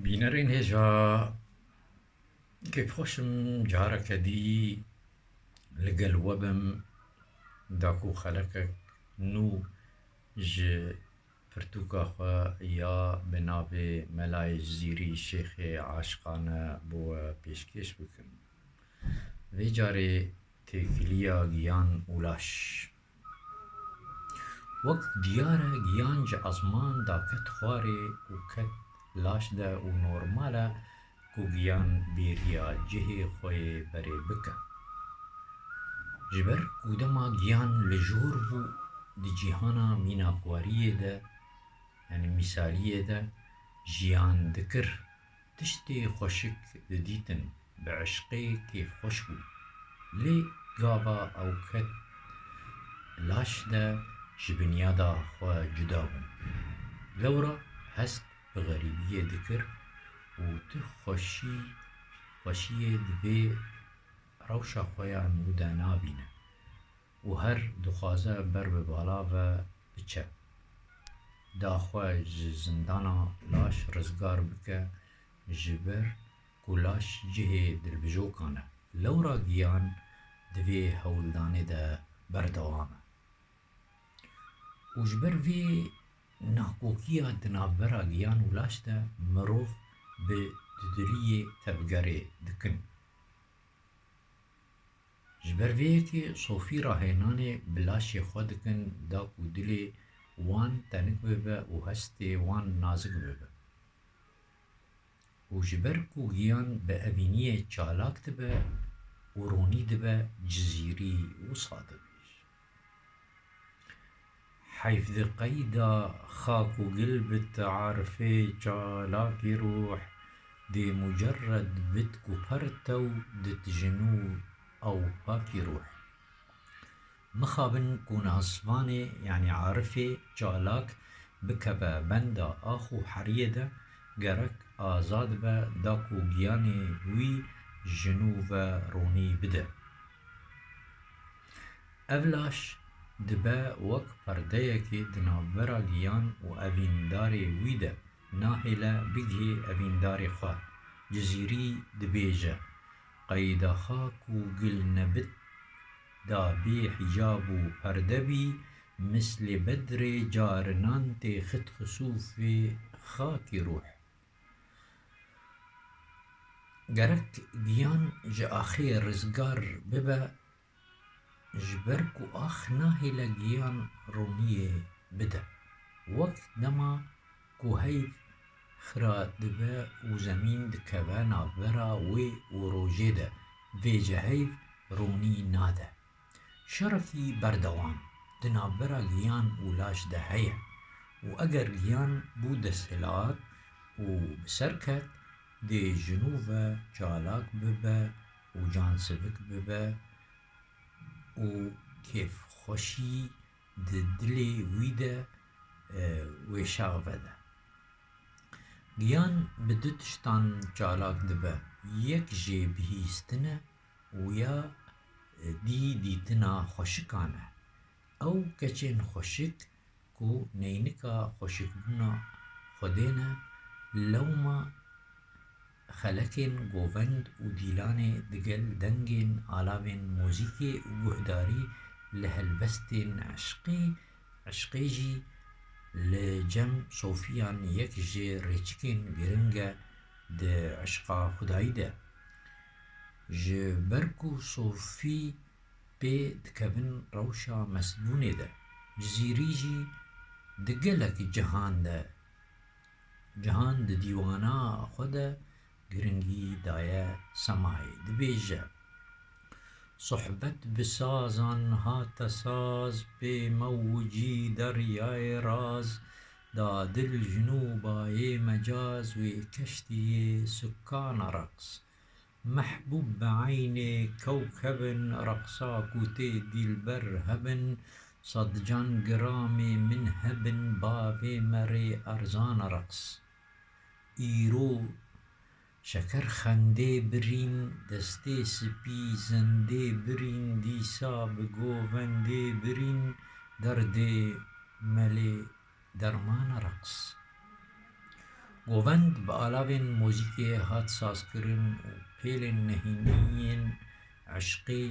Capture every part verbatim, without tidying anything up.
Bînerên hêja, kêfxweş im careke dî li gel we bim, da ku xelekek nû ji pirtûka xwe ya bi navê Melayê Cizîrî Şêxê Aşiqane bo we pêşkêş bikim. Vê carê têkiliya giyan û laş. Wek diyar e, giyan ji ezman daket xwarê û ket laş de û normal e ku giyan bêriya cihê xwe yê berê bike. Ji ber ku dema giyan li jor bû, di cîhana mînakwariyê de, yanî mîsaliyê de jiyan dikir, tiştê xweşik didîtin, bi eşqê kêfxweş bû. Lê gava ew ket laş de ji binyada xwe cuda bû. Lewra hest bi xerîbiyê dikir û tu xweşî, xweşiyê di vê rewşa xwe ya nû de nabîne û her dixwaze ber bi bala ve biçe. Da xwe ji zindana laş rizgar bike, ji ber ku laş cihê dilbijokan e. Lewra giyan di vê hewldanê de berdewam e. Û ji ber vê nakokiya di navbera giyan û laş de mirov bi dudiliyê tevgerê dikin. Ji ber vê yekê sofî rahênanê bi laşê xwe dikin, da ku dilê wan tenik bibe û hestê wan nazik bibe. Û ji ber ku giyan bi evîniyê çalak dibe û ronî dibe, Cizîrî wisa dibêje. Heyf di qeyda xak û gil bit, arifê çalakî ruh, dê mucerred bit ku pertew dit ji nû ew pakî ruh. Mixabin ku nasvanê, yanî arifê çalak, bikeve benda ax û heriyê de, gerek azad be, da ku giyanê wî ji nû ve ronî bide. Ev laş dibe wek perdeyekê di navbera giyan û evîndarê wî de, nahêle bigihê evîndarê xwe. Cizîrî dibêje, qeyda xak û gil nebit, da bê hîcab û perde bî, mislê bedrê carinan tê xit xisûfê xakî ruh. Gerek giyan ji axê rizgar bibe, ji ber ku ax nahêle giyan roniyê bide. Wek dema ku heyv xira dibe û zemîn dikeve navbera wê û rojê de, vêce heyv ronî nade. Şerekî berdewam di navbera giyan û laş de heye û eger giyan bû desthilat û bi ser ket, dê ji nû ve çalak bibe û cansivik bibe û kêfxweşî di dilê wî de, e, wêşax vede. Giyan bi du tiştan çalak dibe, yek jê bihîstin e û ya dî dîtina xweşikan e. Ew keçên xweşik ku neynika xweşikbûna Xwedê ne, lewma xelekên govend û dîlanê digel dengên alavên muzîkê û guhdarî li helbestên eşqî, eşqê jî li cem sofiyan yek ji rêçikên giring e di eşqa xwedayî de. Ji ber ku sofî pê dikevin rewşa mestbûnê de, Cizîrî jî di gelek cihan de, cihan di dîwana xwe de giringî daye semayê. Dibêje, sohbet bi sazan hate saz, pê mewicî deryayê raz, da dil ji nû bayê mecaz, wê keştiyê sukana reqs. Mehbûb bi eynê kewkeb in, reqsa ku tê dîlber hebin, sed can giramê min hebin, bavê me rê erzan e reqs. Îro şeker xendê birîn, destê spî zendê birîn, dîsa bi govendê birîn, derdê me lê derman e reqs. Govend bi alavên muzîkê hat sazkirin û pêlên nehînî yên eşqê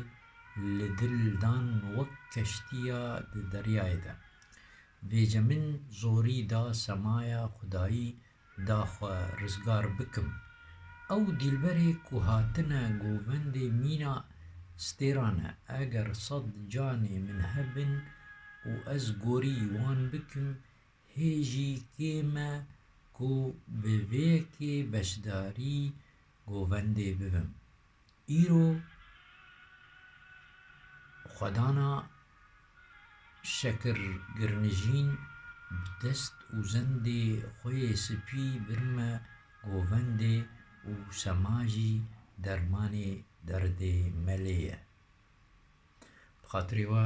li dil dan wek keştiya di deryayê de. Vêce min zorî da semaya xwedayî da xwe rizgar bikim. Ew dîlberê ku hatine govendê mîna stêran e, eger sed canê min hebin û ez gorî wan bikim, hê jî kêm e ku bi vê yekê beşdarî govendê bibim. Îro xwedana şekirgirnijîn bi dest û zendê xwe yê spî birme govendê û sema jî dermanê derdê melê ye. Bi xatirê we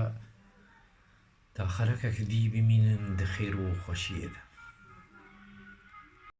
ta xelekek dî bimînin di xêr û xweşiyê de.